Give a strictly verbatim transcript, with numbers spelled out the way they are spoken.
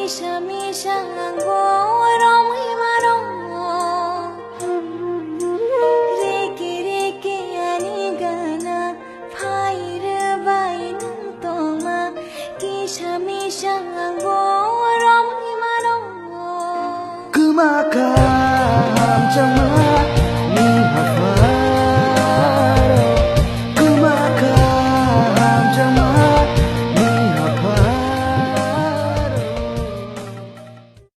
Misa misa ang bo romwi mano. Reke reke ani gana phai rwbai nwng tongma. Kisa misa ang bo romwi mano. Kwma kha hamjakma